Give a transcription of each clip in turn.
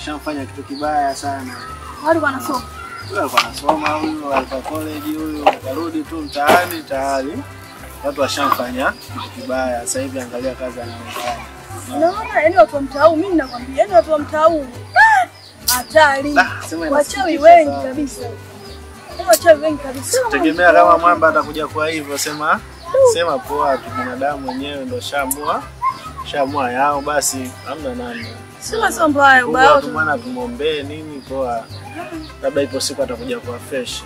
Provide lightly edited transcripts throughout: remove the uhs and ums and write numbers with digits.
Washamfanya kitu kibaya sana. Alikuwa anasoma. Huyo alikuwa anasoma, huyo alikuwa college, huyo karudi tu mtaani tayari. Watu washamfanya kitu kibaya. Sasa hivi angalia kazi anayofanya. Unaona, yani watu wa mtaa huu, mimi nakwambia, yani watu wa mtaa huu hatari. Wachawi wengi kabisa. Wachawi wengi kabisa. Tegemea kama mwamba atakuja kwa hivyo, sema sema poa tu, binadamu wenyewe ndio shamua yao basi, hamna namna. Sema sio mbaya ubaya. Tu mwana tumuombee nini poa. Labda ipo siku atakuja kwa fresh.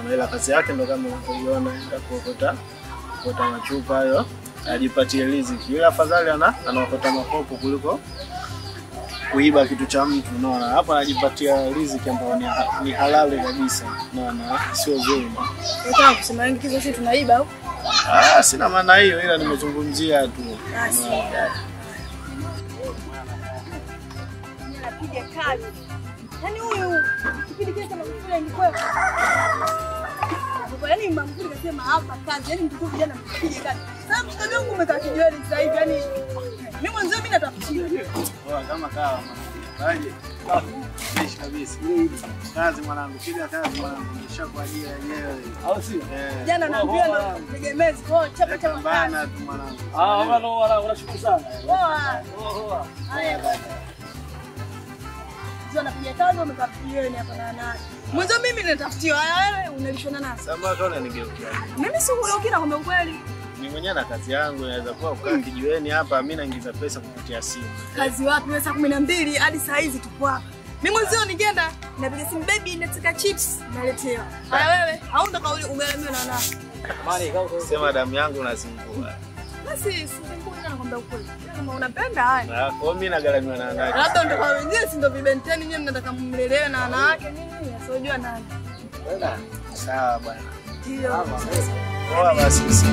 Na ila kazi yake ndio kama unavyoiona, enda kuokota machupa hayo ajipatie riziki. Ila afadhali anaokota makopo kuliko kuiba kitu cha mtu, unaona. Hapa anajipatia riziki ambayo ni halali kabisa. Unaona, sio dhulma. Unataka kusema wengi kisa sisi tunaiba au? Ah, sina maana hiyo, ila nimezungumzia tu. Anapiga kazi. Yaani huyu kipindi kile cha Magufuli ingekuwa. Yaani Magufuli kasema hapa kazi, yaani mtoto vijana mpige kazi. Sasa mshikaji wangu umekaa kijiweni sasa hivi, yaani mimi mwanzo mimi natafutia. Poa kama kawa mwanangu. Kaje? Fresh kabisa. Kazi mwanangu, piga kazi mwanangu. Nishakuajia yenyewe. Au sio? Jana naambia ndo tegemezi. Kwa chapa chapa bana tu mwanangu. Ah, bwana unashukuru sana. Poa. Poa. Haya bwana. Sio napiga kazi umekaa kijiweni hapa na nani. Mwanzo mimi natafutiwa. Haya wewe unalishwa na nani? Sasa mbona unanigeukia? Mimi si kugeukia na kwambia ukweli. Mimi mwenyewe na kazi yangu naweza kuwa kukaa kijiweni hapa, mimi naingiza pesa kupitia simu. Kazi wapi? Wewe saa 12 hadi saa hizi tupo hapa. Mimi mwanzo ningeenda napiga simu, baby nataka chips naletewa. Haya wewe, au ndo kauli umeambiwa na nani? Sema damu yangu unazingua. Basi sizingua, ila nakwambia ukweli. Kama unapenda haya. Na kwa mimi nagaramia na nani? Labda ndo kwa wengine si ndo vibenteni nyinyi mnataka mlelewe na wanawake nini? Asijua nani. Sawa bwana. Ndio. Poa basi sisi.